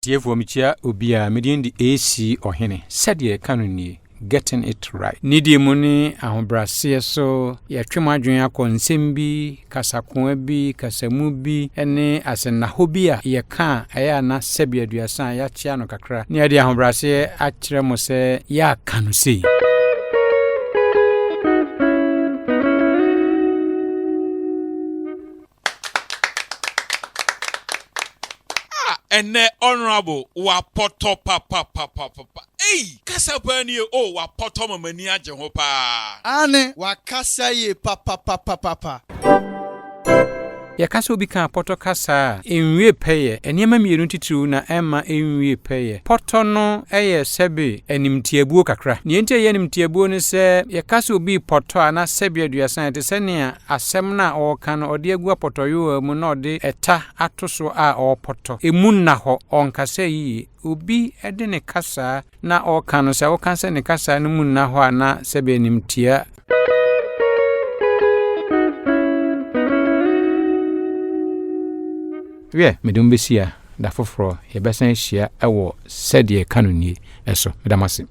Atiefoɔ mekyia obiara, me din de AC Ɔhene. Sɛdeɛ yɛka no nie, Getting it right. Nidie mu ne ahobrɛaseɛ so, yɛtwe mo adwene akɔ nsɛm bi, kasakoa bi, kasamu bi ne asɛnnahɔ bi a yɛka a ɛyɛ a na sɛbi aduasa a yɛakyea no kakra na yɛde ahobrɛaseɛ akyerɛ mo sɛ yɛaka no sei. Ah ɛnɛ honourable wapɔtɔ papapapapa ei kasa paa nie oh wapɔtɔ ma m'ani agye ho paa. Aane wakasa yie papapapapa. Yɛka sɛ obi ka pɔtɔ kasa a, enwie pɛyɛ. Nneɛma mmienu titiriw na ɛmma enwie pɛyɛ. Pɔtɔ no yɛ sɛbe animtiabuo kakra. Nea enti a ɛyɛ animtiabuo ne sɛ, yɛka sɛ obi repɔtɔ a, na sɛbe aduasa ɛte sɛ nea asɛm no a ɔreka no, ɔde agu apɔtɔyowa mu na ɔde ɛta ato so a ɔrepɔtɔ. Emu nna hɔ, ɔnkasa yiye. Obi de ne kasa na ɔreka no, sɛ woka sɛ ne kasa no mu nna hɔ a, na sɛbe animtia. Wiɛ, mede mo besi ha. Da foforɔ, yɛbɛsan ahyia wɔ Sɛdeɛ Ɛka No Nie so. Meda mo ase.